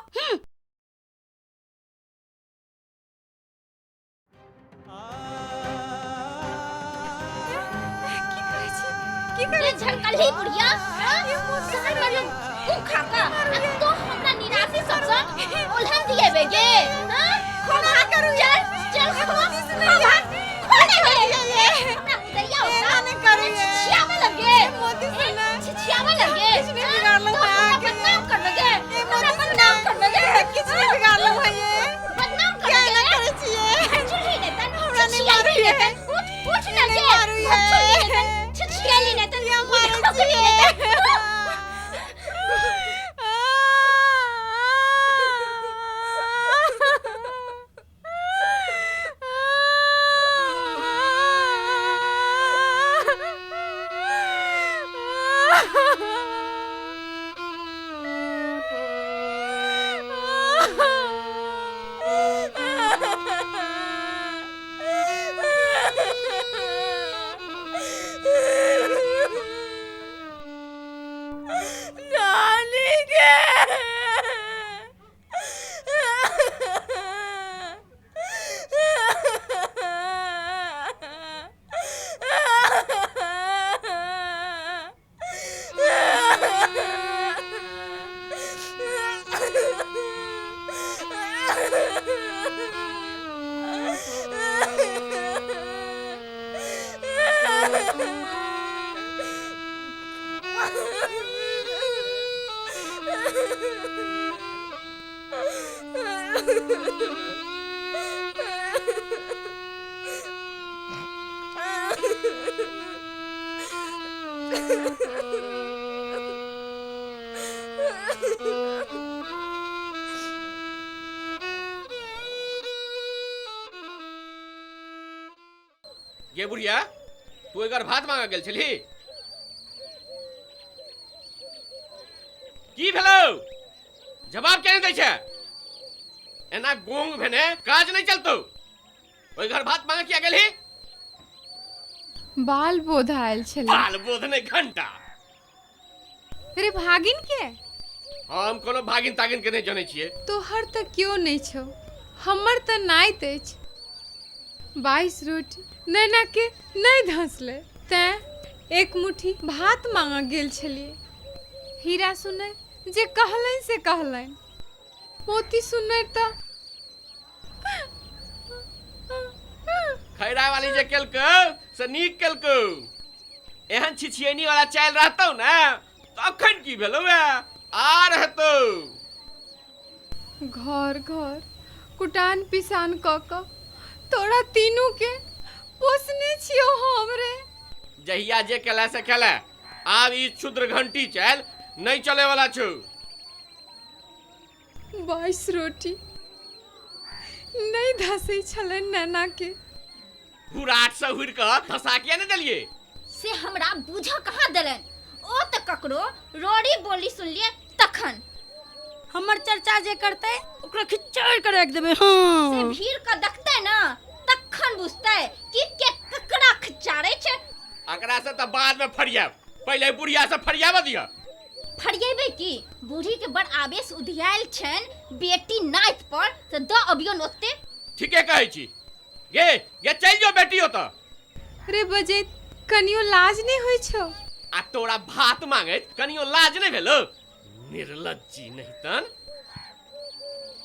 की करै छी? झड़कलही बुढ़िया, शहर में लोग तू खाका तो हमरा निराशी सबसँ उलहन दिएबे गे। खो भात, चल चल खो भात, खो ने गे। हमरा उदैया होता छिछियावे लगे, छिछियावे लगे। किछु नहि बिगाड़लहुँ तो हमरा बदनाम करबे गे, हमरा बदनाम करबे गे। किछु नहि बिगाड़लहुँ है ये। बदनाम किया करबे एना गे। करै छियै? चुल्ही ने तन, हमरा नहि छिछियाली मारू ने ये। तन, उठ उठ ने नहि गे। मारू ये। चुल्ही ने तन, छिछियाली ने तन, किया मारै खोखली ने छियै? तन। गे बुढ़िया, तू एकर भात मांगा गेल छलही? की भेलौ? जवाब किया नहि दै छै? एना गोंग भेने काज नहि चलतौ। ओहि घर भात मांगा किया गेलही? बाल बोध आयल छलै। बाल बोध नहि घंटा। रे भागिन के? हम कोनो भागिन तागिन के नहि जनै छियै। तोहर तऽ केओ नहि छौ, हमर तऽ नाइत अछि। 22 रोटी नैना के नहि धसलै, तैं एक मुट्ठी भात मांगऽ गेल छलियै। हीरा सुनर जे कहलनि से कहलनि, मोती सुनर तऽ खैरा वाली जे केलकौ से नीक केलकौ। एहन छिछियनी वाला चालि रहतौ ने तऽ अखन की भेलौ आर हेतौ। घर घर कुटान पिसान कऽ कऽ तोरा तीनू के पोसने छियौ हम रे। जहिया जे केला से केला, आब ई क्षुद्र घंटी चालि नहि चले वाला छौ। 22 रोटी नहि धसै छलै नैना के। हुराट से हुर कऽ धसा किया नहि देलियै? से हमरा बूझऽ कहाँ देलनि, ओ तऽ ककरो रोड़ी बोली सुनलियै तखन। हमर चर्चा जे करतै ओकरा खिच्चड़ के राखि देबै। हाँ से भीड़ के देखतै ने तखन बुझतै कि के ककरा खिच्चारै छै। एकरा से तऽ बाद में फरियाब, पहिले बुढ़िया से फरियाबऽ दिअ। फरियेबै की? बूढ़ी के बड़ आवेश उधियायल छनि बेटी नाइत पर, तऽ दऽ अबियौन ओते। ठीके कहै छी। गे गे चलि जो बेटी ओतऽ। रे बजैत कनियो लाज नहि होइ छौ? आ तोरा भात मांगैत कनियो लाज नहि भेलौ? निर्लज्जी नहीं तन।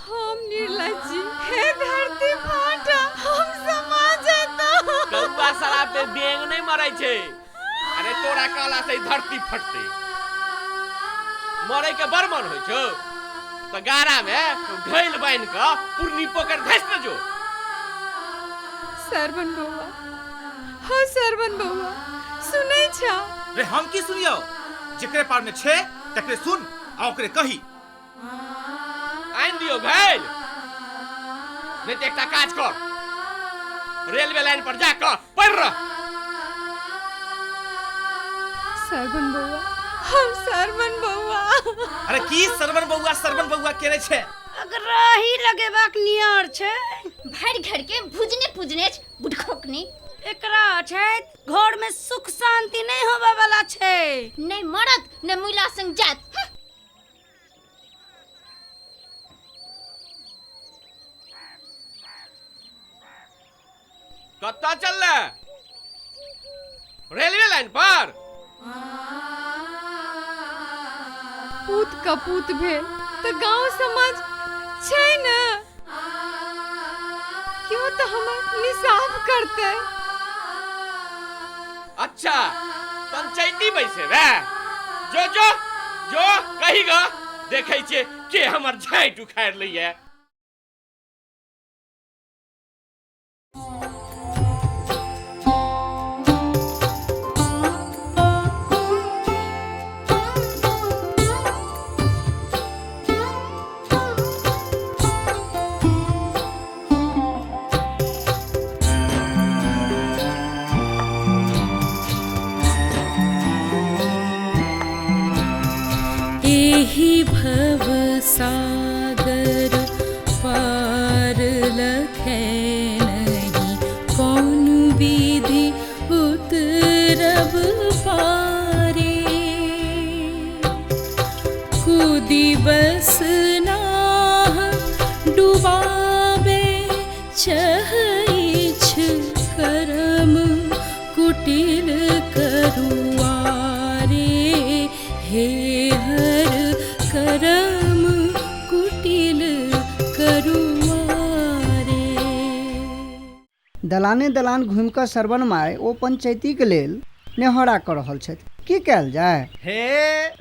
हम निर्लज्जी? हे धरती फाटा, हम समा जेता। कौआ शराब पे बेंग नहि मरै छै। अरे तोरा कहला से धरती फटतै। मरै के बड़ मन होइ छौ तऽ गारा में घैल बान्हि कऽ पुरनी पोखरि धसि ने जो। सरवन बौआ, हो सरवन बौआ, सुनै छा? रे हम की सुनियौ? जेकरे पार में छै तकरे सुन आ ओकरे कही। आनि दियौ घैल, नहि तऽ एकटा काज कर, रेलवे लाइन पर जा कऽ पड़ि रह। सरवन बौआ, हम सरवन बौआ। अरे की सरवन बौआ सरवन बौआ केने छै? अगराही लगेबाक नियर छै। भरि घर के भुजने पुजने छै बुढ़खोकनी। एकरा छै घर में सुख शांति नहीं होवे वाला छै। नहीं मरत ने मुइला संग जात। कतऽ चलले? रेलवे लाइन पर? पूत कपूत भेल तऽ गांव समाज छै ने, क्यों तऽ हमर निसाफ करतै। अच्छा पंचायती बैसेबे? जो जो जो कही ग, देखै छियै के हमर झाँटि उखाड़ि लैये। एहि भव सागर पार लखै नहीं, कौन विधि उतरब पारे। कूदी बस नाह डुबाबे चहइछ करम कुटिल करुआरे। हे हर करम कुटिल करुआरे। दलाने दलान घुमि कऽ सरवन माय ओ पंचैतीके लेल नेहोरा कऽ रहल छथि, की कयल जाय? हे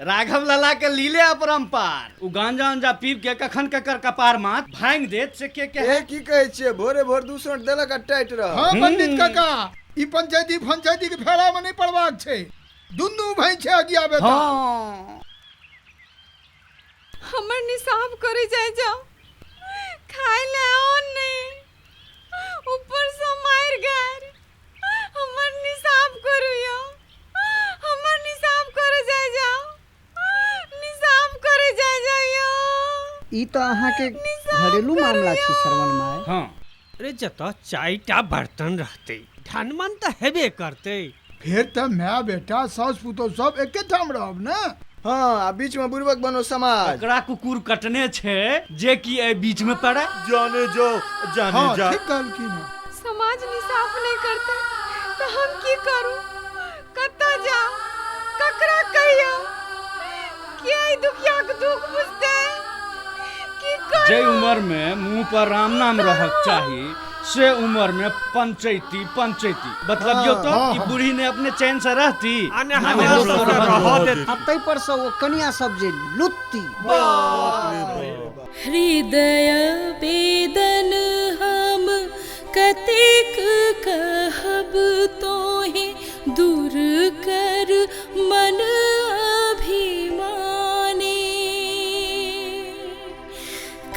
राघव लाला के लीले अपरम्पार, उ गांजा उंजा पीब के कखन ककर कपार माथ भांग देत से के के। ए की कहै छियै, भोरे भोर 2 सोंट देलक आ टाइट रह। हाँ पंडित काका, ई पंचायती फंचायती के फेरा में नहीं पड़बाक छै, दुनू भाई छै अगिया बेटा। हाँ। हमर निसाफ करे जाय जाओ, खाय ले और नहीं, ऊपर से मार गार, हमर निसाफ करू यो, हमर निसाफ करे जाय जाओ, निसाफ करे जाय जाओ यो। ई तो अहाँके घरेलू मामला छी श्रवण माय। हाँ। अरे जतऽ 4टा बर्तन रहतै धनमन तऽ हेबे करतै। फेर तऽ माय बेटा सास पुतोह सब एके ठाम रहब ने। हाँ, आ बीच में बुड़बक बनो समाज। एकरा कुकुर कटने छै जे कि एहि बीच में पड़े। जाने जो जाने हाँ, जा। ठीक कहलखिन। समाज निसाफ नहीं करते तो हम की करू, कतऽ जाऊ, ककरा कहियो, के एहि दुखिया के दुख बुझतै, की करू? जे उम्र में मुंह पर राम नाम रहक चाही से उम्र में पंचायती पंचायती मतलब यो तो कि बूढ़ी ने अपने चैन से रहती। आ तै पर से ओ कनिया सब जे लुत्ती। हृदय वेदन हम कतेक कहब तोहे, दूर कर मन अभिमाने,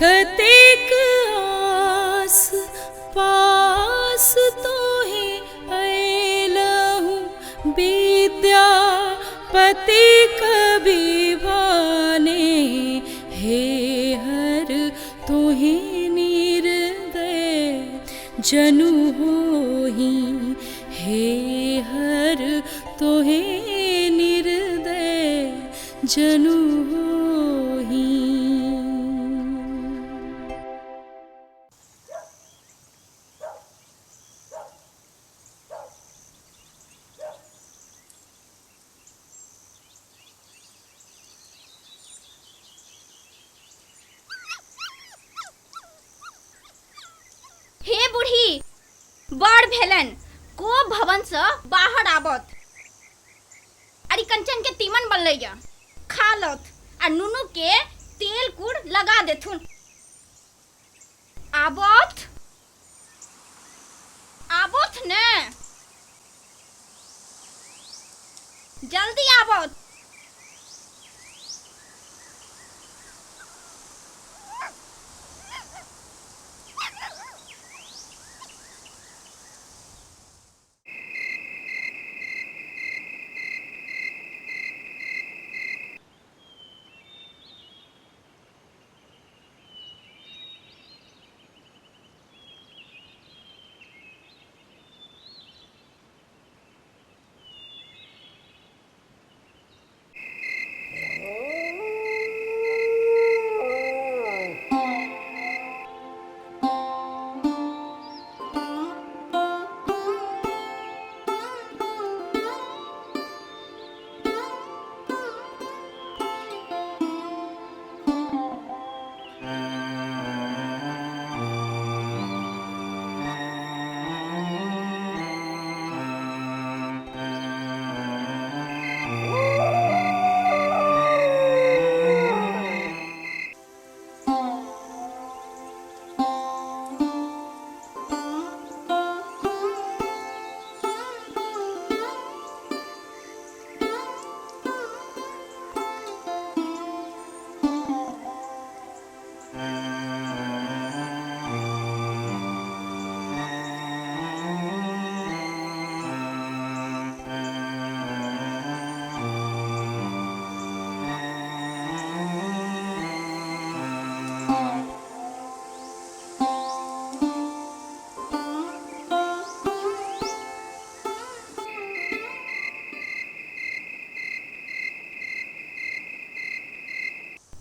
कतेक आस पास तोहे अयलहु, विद्यापति कवि भाने, हे हर तोहे निर्दय जनु होही, हे हर तोहे निर्दय जनु होही। हे बूढ़ी, बड़ भेलन को भवन से बाहर आबत, अरिकंचन के तीमन बनलैया खा लत आ नुनू के तेल कुड़ लगा देथुन। आबत आबत ने, जल्दी आबत।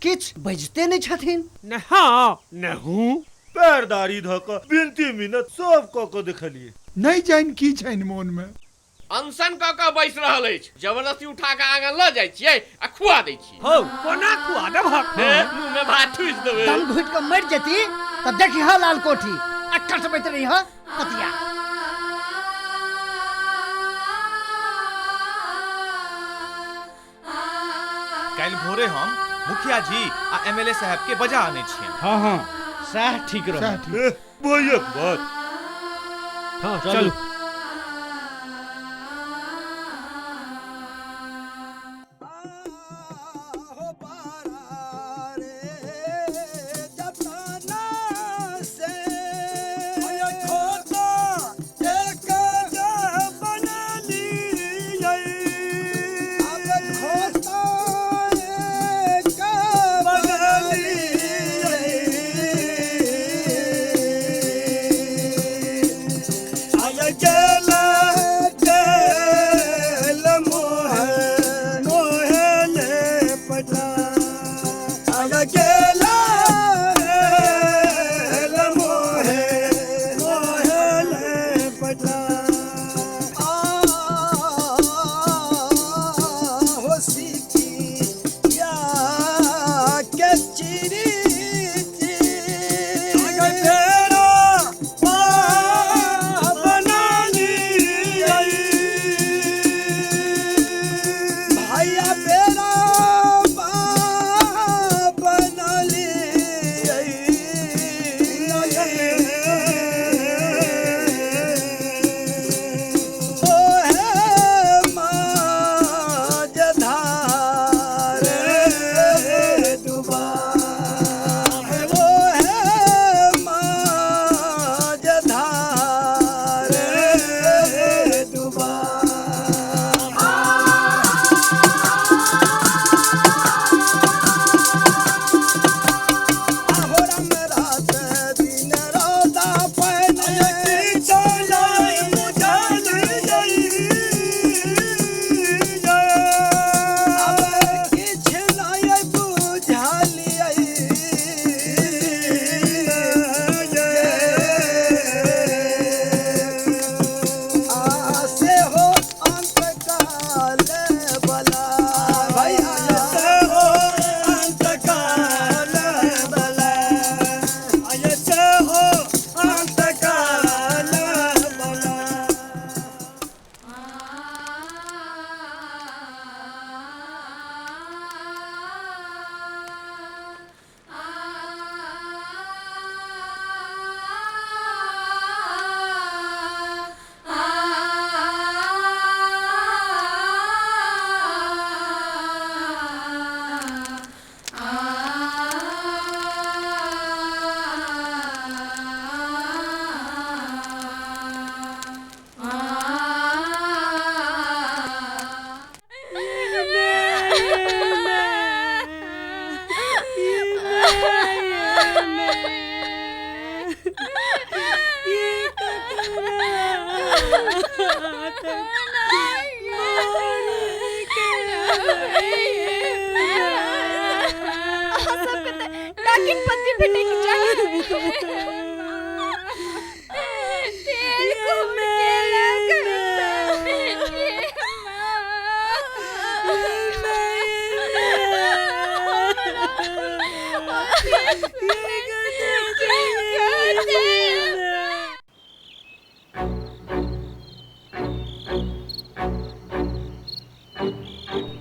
किछु बजते नहि छथिन। ने हाँ ने हूँ। पैरदारी धऽ कऽ विनती मिन्नत सब कऽ कऽ देखलियै। नहि जानि की छनि मोन में। अनशन कऽ कऽ बैस रहल अछि, जबरदस्ती उठा कऽ आंगन लऽ जाइ छियै आ खुआ दै छियै। हौ कोना खुआ देबहक? मुँह में भात ठूसि देबै। दम घुटि कऽ मरि जेती तऽ देखिहऽ लाल कोठी आ कटबैत रहिहऽ पतिया। काल्हि भोरे हम मुखिया जी आ एमएलए साहब के बजा आनै छियनि। हाँ हाँ, सएह ठीक रहत। भैयक बात। हाँ चलू।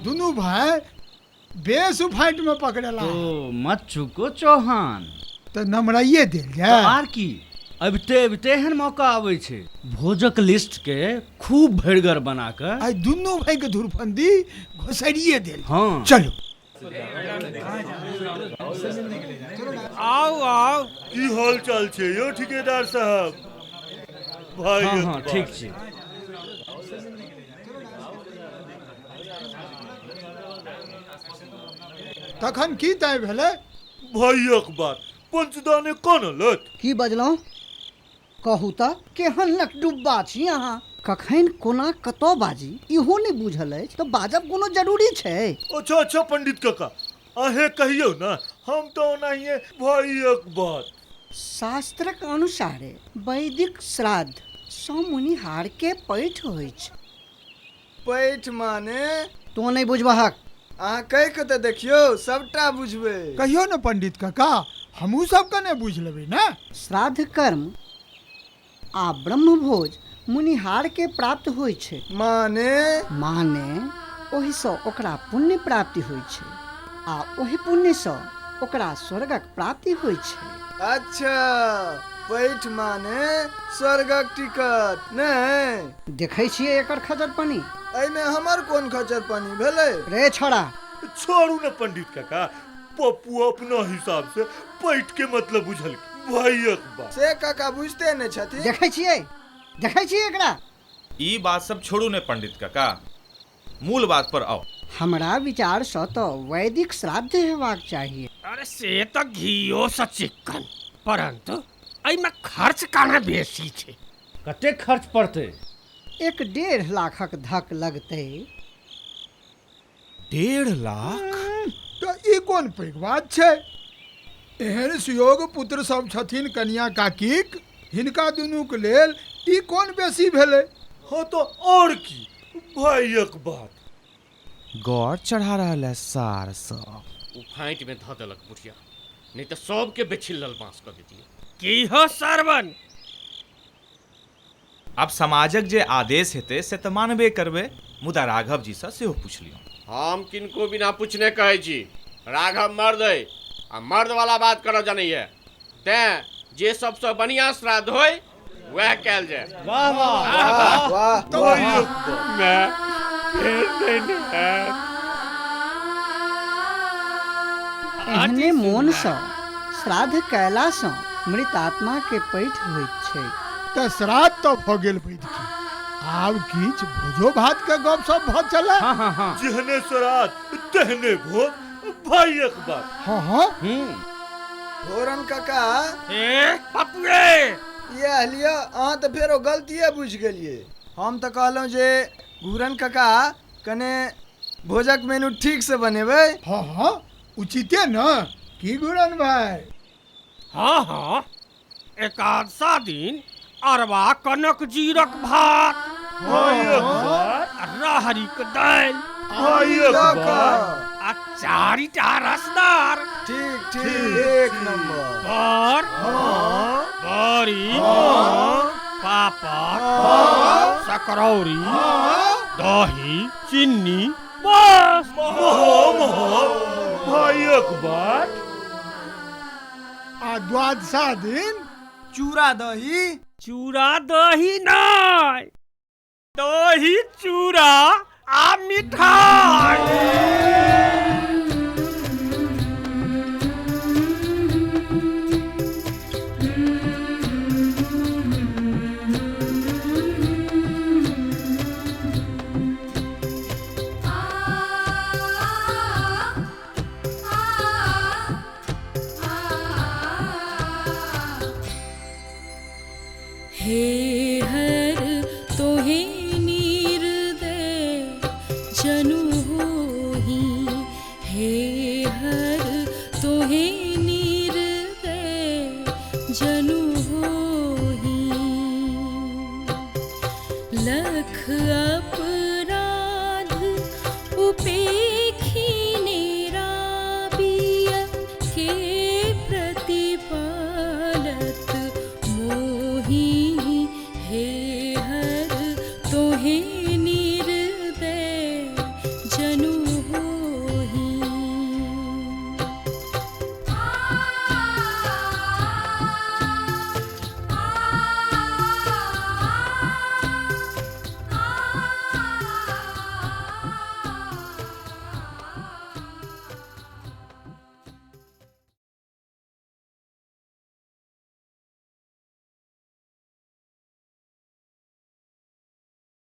दुनू भाई बेस फाइट में पकड़ेला। तो मत चुको चौहान, तो नमराइए देल जाए। आर की अबिते अबिते एहन मौका आबै छै भोजक लिस्ट के खूब भरिगर बना के आई दुनू भाई के धुरफंदी घोसड़िए देल। हाँ चलो आओ आओ। की हाल चाल छै यो ठेकेदार साहब? भाई हाँ हाँ ठीक छै। तखन की तय भेलै? भाइयक बात पंचदाने कोन लत। की बजलहुँ? कहू तऽ केहन लकडुब्बा छी अहाँ, कखन कोना कतऽ बाजी इहो नहि बुझल अछि तऽ बाजब कोनो जरूरी छै? अच्छा अच्छा पंडित काका अहें कहियौ ना, हम तो ओनाहिए भाइयक बात। शास्त्रक अनुसारे वैदिक श्राद्ध सँ मुनिहार के पैठ होइ छै। पैठ माने? तों नहि बुझबहक। अहाँ कहि के तऽ देखियौ सबटा बुझबै। कहियौ ने पंडित काका, हमहूँ सब कने बुझि लेबै ने। श्राद्ध कर्म आ ब्रह्मभोज मुनिहार के प्राप्त होइ छै। माने? माने ओहिसँ ओकरा पुण्य प्राप्ति होइ छै। आ ओहि पुण्यसँ ओकरा स्वर्गक प्राप्ति होइ छै। अच्छा, पैठ माने स्वर्गक टिकट नहि? देखै छियै एकर खचरपनी। एहिमे हमर कोन खचरपनी भेलै? रे छोड़ा, छोड़ू ने पंडित काका, पप्पू अपना हिसाब से पैठ के मतलब बुझल भाइयक बात। से काका बुझते नहि छथिन। देखै छियै, देखै छियै एकरा। ई बात सब छोड़ू ने पंडित काका, मूल बात पर आओ। हमरा विचारसँ तऽ वैदिक श्राद्ध हेबाक चाहिए। अरे से तऽ घियो से चिक्कन, परंतु एहिमे खर्च काना बेसी छै। कतेक खर्च पड़तै? 1.5 लाखक धक लगतै। 1.5 लाख? तऽ ई कोन पैघ बात छै? एहन सुयोग पुत्र सब छथिन कनिया काकीक, हिनका दुनूक लेल ई कोन बेसी भेलै? हाँ तो और की भाइयक बात। गौर चढ़ा रहल है सार सब। ओ फाइट में धऽ देलक बुढ़िया, नहीं तऽ सबके बेछिल्लल बाँस कऽ देतियै। की हो सरवन? आब समाजक जे आदेश हेतै से तऽ मानबे करबै, मुदा राघव जी सँ सेहो पूछ लियौ। हम किनको बिना पूछने कहै छी, राघव मर्द अइ आ मर्द वाला बात करऽ जनैया, तैं जे सबसँ बढ़िआँ श्राद्ध होय वएह कयल जाय। वाह वाह वाह। मैं फेर नहि नहायब। एहने मोनसँ श्राद्ध कयलासँ मृत आत्मा के पैठ होइत छै। तऽ श्राद्ध तऽ भऽ गेल वैदिकी, आब किछु भोजो भात के गप सब भऽ चलै। हाँ हाँ हाँ, जेहने श्राद्ध तेहने भोज, भाइयक बात। हाँ हाँ। घोरन काका, ए पपुए, इएह लिअ, अहाँ तऽ फेरो गलतिए बुझि गेलियै। हम तऽ कहलहुँ जे घूरन काका कने भोजक मेनू ठीक से बनेबै। हाँ हाँ, उचिते न की घूरन भाई? हाँ हाँ, एकादशा दिन अरवा कनक जीरक भात, भाइयक बात, राहरिक दालि, भाइयक बात, आ 4टा रसदार। ठीक ठीक, एक नंबर। बर, बड़ी, पापड़, सकरौरी, दही, चीनी, बस। महा महा भाइयक बात। आ द्वादशा दिन चूड़ा दही। चूड़ा दही नहीं, दही चूड़ा आ मिठाई। हे हर तोहे निर्दय जनु होही, हे हर